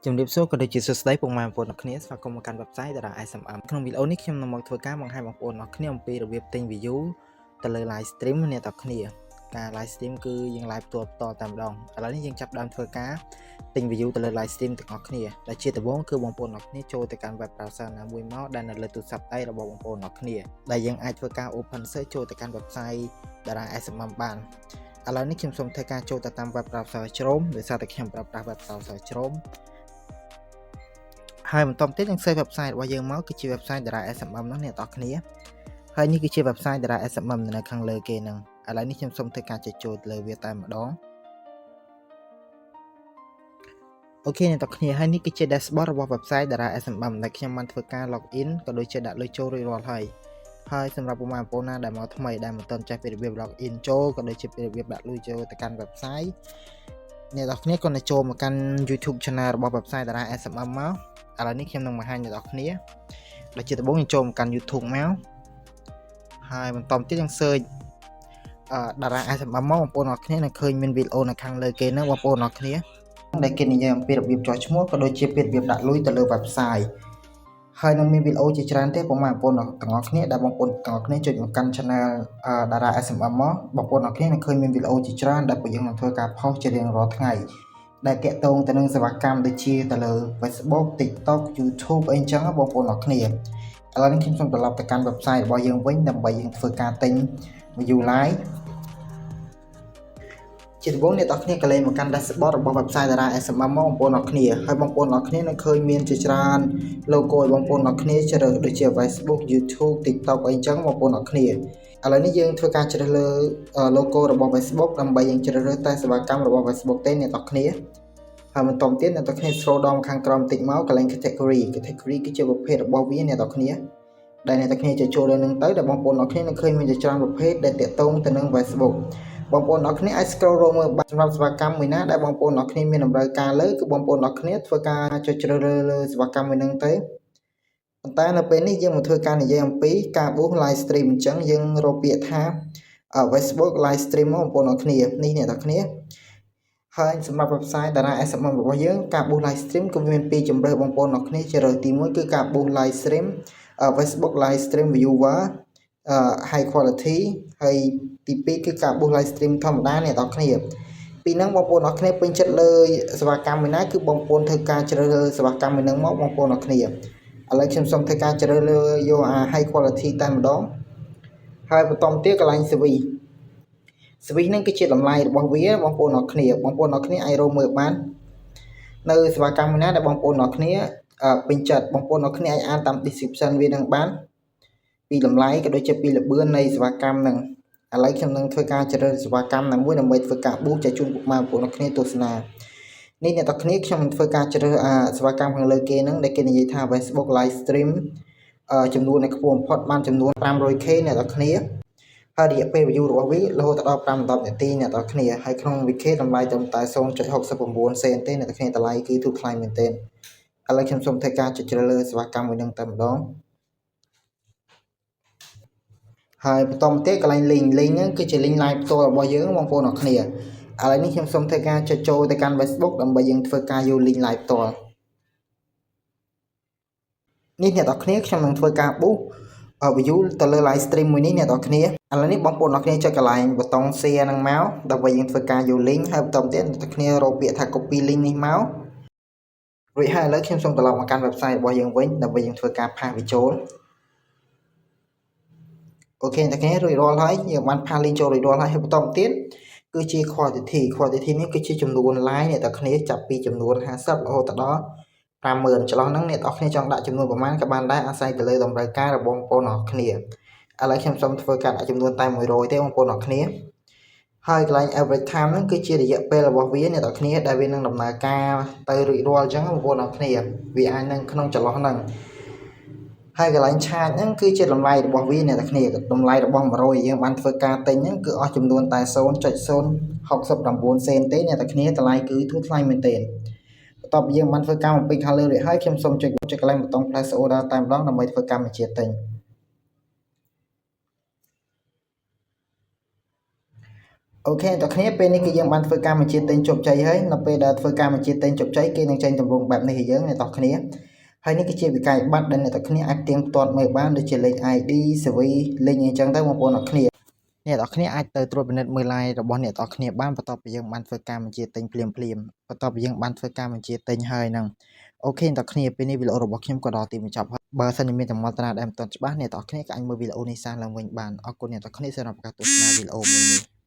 ជំរាបសួរក៏ដូចជាសួស្តីពុកម៉ែបងប្អូនអរគ្នាស្វាគមន៍មកកាន់ website តារា SMM ក្នុងវីដេអូនេះខ្ញុំនឹងមកធ្វើការបង្ហាញបងប្អូនអរគ្នាអំពីរបៀបទិញ view ទៅលើ live stream អ្នកទាំងគ្នាការ live stream គឺយើង live ផ្ទាល់ផ្ទាល់តែម្ដងឥឡូវនេះយើងចាប់ដើមធ្វើការទិញ view ទៅលើ live stream ទាំងអស់គ្នាដែលជាដំបូងគឺបងប្អូនអរគ្នាចូលទៅកាន់ web browser ណាមួយមកដែលនៅលើទូរស័ព្ទដៃរបស់បងប្អូនអរគ្នាដែលយើងអាចធ្វើការ open search ចូលទៅកាន់ website តារា SMM បានឥឡូវនេះខ្ញុំសូមធ្វើការចូលទៅតាម web browser Chrome ដោយសារតែខ្ញុំប្រើប្រាស់ web browser Chrome ហើយបន្តទៀតយើង search website របស់យើងមកគឺជា website តារា SMM ហ្នឹងអ្នកនរគ្នាហើយនេះគឺជា website តារា SMM នៅខាងលើគេហ្នឹងឥឡូវនេះខ្ញុំសូមធ្វើការចុចចូលលើវាតែម្ដង OK អ្នកនរគ្នាហើយនេះគឺជា dashboard របស់ website តារា SMM ដែលខ្ញុំបានធ្វើការ log in ក៏ដូចជាដាក់លុយចូលរួចរាល់ហើយហើយសម្រាប់ពុកម៉ែបងប្អូនណាដែលមកថ្មីដែលមិនទាន់ចេះពីរបៀប log in ចូលក៏ដូចជាពីរបៀបដាក់លុយចូលទៅកាន់ website អ្នកនរគ្នាគ្រាន់តែចូលមកកាន់ YouTube channel របស់ website តារា SMM មកឥឡូវនេះខ្ញុំនឹងបង្ហាញអ្នកនរគ្នាដែលជាដំបូងយើងចូលមកកាន់ YouTube មកហើយបន្តទៀតយើង search អឺតារា SMM មកបងប្អូនអរគ្នានឹងឃើញមានវីដេអូនៅខាងលើគេហ្នឹងបងប្អូនអរគ្នាដែលគេនិយាយអំពីរបៀបចុះឈ្មោះក៏ដូចជាពីរបៀបដាក់លុយទៅលើ website ហើយនឹងមានវីដេអូជាច្រើនទេពុកម៉ែបងប្អូនទាំងអស់គ្នាដែលបងប្អូនទាំងអស់គ្នាចុចមកកាន់ channel តារា SMM មកបងប្អូនអរគ្នានឹងឃើញមានវីដេអូជាច្រើនដែលពួកយើងនឹងធ្វើការផុសជារៀងរាល់ថ្ងៃដែលតាក់ទងទៅនឹងសេវាកម្មដូចជាទៅលើ Facebook, TikTok, YouTube អីចឹងបងប្អូនអរគ្នាឥឡូវនេះខ្ញុំសូមត្រឡប់ទៅកាន់ website របស់យើងវិញដើម្បីយើងធ្វើការទិញ view live ជាដំបូងអ្នកទាំងគ្នាក៏លេងមកកាន់ dashboard របស់ website តារា SMM មកបងប្អូនអរគ្នាហើយបងប្អូនអរគ្នានឹងឃើញមានជាច្រើន logo ឲ្យបងប្អូនអរគ្នាជ្រើសដូចជា Facebook, YouTube, TikTok អីចឹងបងប្អូនអរគ្នាឥឡូវនេះយើងធ្វើការជ្រើសលើ logo របស់ Facebook ដើម្បីយើងជ្រើសរើសតែសេវាកម្មរបស់ Facebook ទេអ្នកទាំងគ្នាហើយបន្តទៀតអ្នកទាំងគ្នា scroll ដល់ខាងក្រោមបន្តិចមកកន្លែង category category គឺជាប្រភេទរបស់វាអ្នកទាំងគ្នាដែលអ្នកទាំងគ្នាจะចូលលើនឹងទៅដែលបងប្អូនអរគ្នានឹងឃើញមានជាច្រើនប្រភេទដែលតាក់ទងទៅនឹង Facebook បងប្អូនអរគ្នាអាច scroll រកមើលបានសម្រាប់សេវាកម្មមួយណាដែលបងប្អូនអរគ្នាមានតម្រូវការលើគឺបងប្អូនអរគ្នាធ្វើការចុចជ្រើសរើសលើសេវាកម្មមួយហ្នឹងទៅប៉ុន្តែនៅពេលនេះយើងមកធ្វើការនិយាយអំពីការបូស live stream អញ្ចឹងយើងរកពាក្យថា Facebook live stream មកបងប្អូនអរគ្នានេះអ្នកទាំងគ្នាហើយសម្រាប់ website តារា SMM របស់យើងការបូស live stream ក៏មានពីរជម្រើសបងប្អូនអរគ្នាជ្រើសទី1គឺការបូស live stream Facebook live stream viewer high quality ហើយទី2គឺការបូស live stream ធម្មតាអ្នកនរគ្នាពីហ្នឹងបងប្អូនអរគ្នាពេញចិត្តលើសេវាកម្មមួយណាគឺបងប្អូនធ្វើការជ្រើសរើសសេវាកម្មមួយហ្នឹងមកបងប្អូនអរគ្នាឥឡូវខ្ញុំសូមធ្វើការជ្រើសរើសយកអា high quality តែម្ដងហើយបន្តទៀតកន្លែង service service ហ្នឹងគឺជាតម្លៃរបស់វាបងប្អូនអរគ្នាបងប្អូនអរគ្នាអាចរកមើលបាននៅសេវាកម្មមួយណាដែលបងប្អូនអរគ្នាពេញចិត្តបងប្អូនអរគ្នាអាចអានតាម description វានឹងបានពីតម្លៃក៏ដូចជាពីល្បឿននៃសេវាកម្មហ្នឹងឥឡូវខ្ញុំនឹងធ្វើការជ្រើសសេវាកម្មណាមួយដើម្បីធ្វើការបូសចែកជូនពុកម៉ែបងប្អូនអរគ្នាទស្សនានេះអ្នកទាំងគ្នាខ្ញុំនឹងធ្វើការជ្រើសអាសេវាកម្មខាងលើគេហ្នឹងដែលគេនិយាយថា Facebook live stream ចំនួននៃខ្ពស់បំផុតបានចំនួន 500K អ្នកទាំងគ្នាហើយរយៈពេល view របស់វារហូតដល់5 10នាទីអ្នកទាំងគ្នាហើយក្នុង 1K តម្លៃត្រឹមតែ0.69សេនទេអ្នកទាំងគ្នាតម្លៃគឺធូរថ្លៃមែនទែនឥឡូវខ្ញុំសូមធ្វើការចុចជ្រើសរើសសេវាកម្មមួយនឹងតែម្ដងហើយបន្តមកទៀតកន្លែង link link ហ្នឹងគឺជា link live ផ្ទាល់របស់យើងបងប្អូនអរគ្នាឥឡូវនេះខ្ញុំសូមធ្វើការចុចចូលទៅកាន់ Facebook ដើម្បីយើងធ្វើការយក link live ផ្ទាល់នេះអ្នកនរគ្នាខ្ញុំនឹងធ្វើការបូស view ទៅលើ live stream មួយនេះអ្នកនរគ្នាឥឡូវនេះបងប្អូនអរគ្នាចុចកន្លែងប៊ូតុង share ហ្នឹងមកដើម្បីយើងធ្វើការយក link ហើយបន្តទៀតអ្នកនរគ្នារកពាក្យថា copy link នេះមករួចហើយឥឡូវខ្ញុំសូមត្រឡប់មកកាន់ website របស់យើងវិញដើម្បីយើងធ្វើការ paste វាចូល OK អ្នកគ្នារួចរាល់ហើយយើងបាន paste link ចូលរួចរាល់ហើយហើយបន្តទៀតគឺជា quantity quantity នេះគឺជាចំនួន line អ្នកទាំងគ្នាចាប់ពីចំនួន50រហូតដល់50000ចន្លោះហ្នឹងអ្នកទាំងគ្នាចង់ដាក់ចំនួនប្រមាណក៏បានដែរអាស្រ័យទៅលើតម្រូវការរបស់បងប្អូនអរគ្នាឥឡូវខ្ញុំសូមធ្វើការដាក់ចំនួនតែ100ទេបងប្អូនអរគ្នាហើយកន្លែង average time ហ្នឹងគឺជារយៈពេលរបស់វាអ្នកទាំងគ្នាដែលវានឹងដំណើរការទៅរួចរាល់អញ្ចឹងបងប្អូនអរគ្នាវាអាចនឹងក្នុងចន្លោះហ្នឹងហើយកន្លែង charge ហ្នឹងគឺជាតម្លៃរបស់វាអ្នកទាំងគ្នាតម្លៃរបស់100យើងបានធ្វើការទិញហ្នឹងគឺអស់ចំនួនតែ0.069សេនទេអ្នកទាំងគ្នាតម្លៃគឺធូរថ្លៃមែនទែនបន្ទាប់ពីយើងបានធ្វើការបំពេញខាងលើរួចហើយខ្ញុំសូមចុចចុចកន្លែងប៊ូតុង place order តែម្ដងដើម្បីធ្វើការបញ្ជាទិញ OK អ្នកគ្នាពេលនេះគឺយើងបានធ្វើការបញ្ជាទិញជោគជ័យហើយនៅពេលដែលធ្វើការបញ្ជាទិញជោគជ័យគេនឹងចេញទម្រង់បែបនេះឲ្យយើងអ្នកនរគ្នាហើយនេះគឺជាវិក័យប័ត្រដែលអ្នកនរគ្នាអាចផ្ទៀងផ្ទាត់មើលបានដូចជាលេខ ID CV លេខអីចឹងទៅបងប្អូនអរគ្នាអ្នកនរគ្នាអាចទៅត្រួតពិនិត្យមើល live របស់អ្នកនរគ្នាបានបន្ទាប់ពីយើងបានធ្វើការបញ្ជាទិញភ្លាមភ្លាមបន្ទាប់ពីយើងបានធ្វើការបញ្ជាទិញហើយហ្នឹង OK អ្នកនរគ្នាពេលនេះវីដេអូរបស់ខ្ញុំក៏ដល់ទីបញ្ចប់ហើយបើសិនជាមានចម្ងល់តាដែលមិនទាន់ច្បាស់អ្នកនរគ្នាក៏អាចមើលវីដេអូនេះសារឡើងវិញបានអរគុណអ្នកនរគ្នាសម្រាប់ការទស្សនាវីដេអូមួយនេះ។